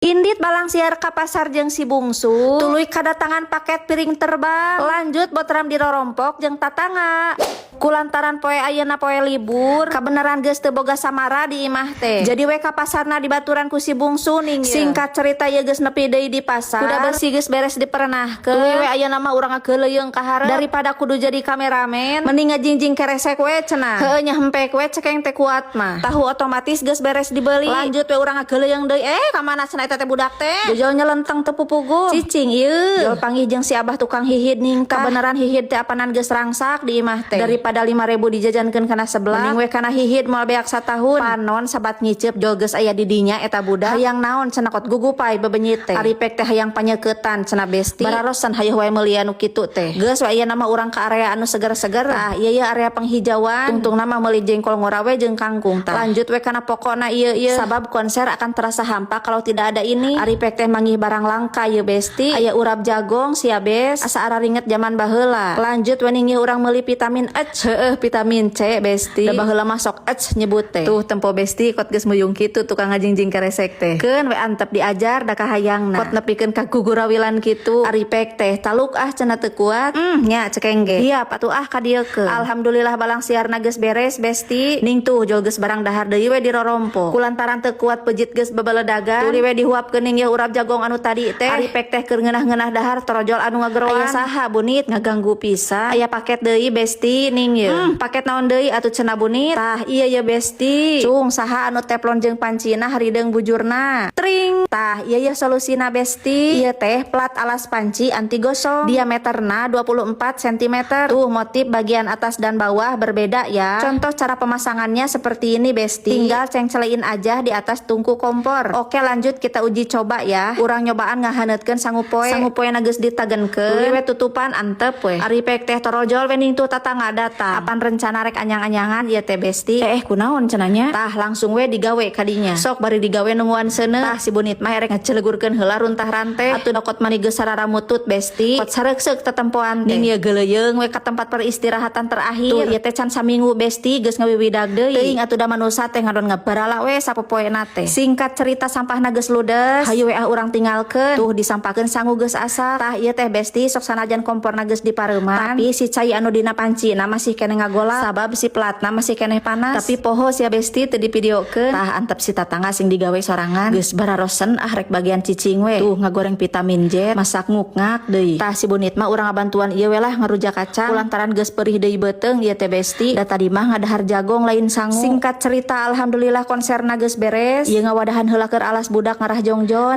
Indit balangsiar ka pasar jeung si bungsu, tuluy kadatangan paket piring terbang. Lanjut botram dirorompok jeung tatangga. Kulantaran poe ayeuna poe libur, kabeneran geus teu boga samara di imah teh. Jadi we ka pasarna dibaturan ku si bungsu ning ye. Singkat cerita, ieu geus nepi deui di pasar. Kuda besi geus beres diperenahkeun. Tuluy we ayeuna mah urang ngageuleuyeng ka hareup. Daripada kudu jadi kameramen, mending ngajingjing keresek we cenah. Heueuh nya, hempek we cekeng teh kuat mah. Tahu otomatis geus beres dibeli. Lanjut we urang ngageuleuyeng deui. Eh, ka mana cenah eta teh budak teh? Jojol nyelenteng teu pupuguh. Cicing ieu. Jol panggih jeung si abah tukang hihid ning. Kabeneran hihid teh apanan geus rangsak di imah teh. Daripada 5000 dijajankeun kana sebelah, mending we kana hihid moal beak satahun. Panon sabat ngiceup jol geus aya di dinya eta budak. Hayang naon cenah, kot gugupai bebenyit teh. Ari pek teh hayang panyeukeutan cenah, Besti. Bararosan hayoh wae meulian nu kitu teh. Geus we ayeuna mah urang ka area anu seger-seger. Ah, ieu ye area penghijauan. Tungtungna mah meuli jengkol ngora we jeung kangkung tah. Lanjut we kana pokona ieu ieu. Sabab konser akan terasa hampa kalau tidak ada ini. Ari pek teh manggih barang langka ieu, Besti. Aya urap jagong sia, Bes. Asa araringet zaman baheula. Lanjut we ninggih urang meuli vitamin H. Heueuh, vitamin C, Besti. Da baheula mah sok H nyebut teh. Tuh tempo, Besti, kot geus muyung kitu tukang ngajingjing keresek teh. Keun we antep diajar da kahayangna. Kot nepikeun ka gugurawilan kitu. Ari pek teh taluk ah cenah teu kuat. Nya cekeng ge. Iya patuh ah ka dieu keun. Alhamdulillah balangsiarna geus beres, Besti. Ning tuh jol geus barang dahar deui we dirorompo. Kulantaran teu kuat pejit geus bebeledagan. Tuluy we dihuapkeun ning ye urap jagong anu tadi teh. Ari pek teh keur ngeunah-ngeunah dahar, torojol anu ngageroan. Aya saha, Bunit, ngaganggu pisan. Aya paket deui, Besti, ning ye. Paket naon deui atuh cenah, Bunit? Tah iya ye, Besti. Cung saha anu teflon jeung pancina harideung bujurna. Tring. Tah iya ye solusina, Besti. Ieu teh plat alas panci anti gosong. Diameterna 24 cm. Tuh motif bagian atas dan bawah berbeda ya. Contoh cara pemasangannya seperti ini, Besti. Tinggal cengcelein aja di atas tungku kompor. Oke, lanjut kita uji coba ya. Urang nyobaan ngahaneutkeun sangu poe. Sangu poe na geus ditagenkeun. Tuluy we tutupan antep we. Ari pek teh torojol we ning tuh tatangga datang. Apan rencana rek anyang-anyangan ieu teh, Besti? Eh, kunaon cenah nya? Tah langsung we digawe kadinya. Sok bari digawe nungguan seuneu. Tah si Bunit mah erek ngacelegurkeun heula runtah rante. Atuh dokot mani geus sararamutut, Besti. Kot sareukseuk tetempoan teh. Ning ieu geuleuyeung we ka tempat peristirahatan terakhir. Tuh ieu teh can saminggu, Besti, geus ngawiwidag deui. Teuing atuh da manusa teh ngadon ngabarala we sapopoena teh. Singkat cerita sampahna geus ludes. Hayu we ah urang tinggalkeun. Tuh disampahkeun sangu geus asak. Tah ieu teh, Besti, sok sanajan komporna geus dipareuman, tapi si cai anu dina pancina masih keneh ngagolak sabab si platna masih keneh panas. Tapi poho sia, Besti, teu divideokeun. Tah antep si tatangga sing digawe sorangan. Geus bararosen ah rek bagian cicing we. Tuh ngagoreng vitamin J, masak ngukngak deui. Tah si Bunit mah urang ngabantuan ieu we lah ngarujak kacang. Kulantaran geus perih deui beuteung ieu teh, Besti. Da tadi mah ngadahar jagong lain sangu. Singkat cerita alhamdulillah konserna geus beres. Ieu ngawadahan heula keur alas budak ngarah jongjon.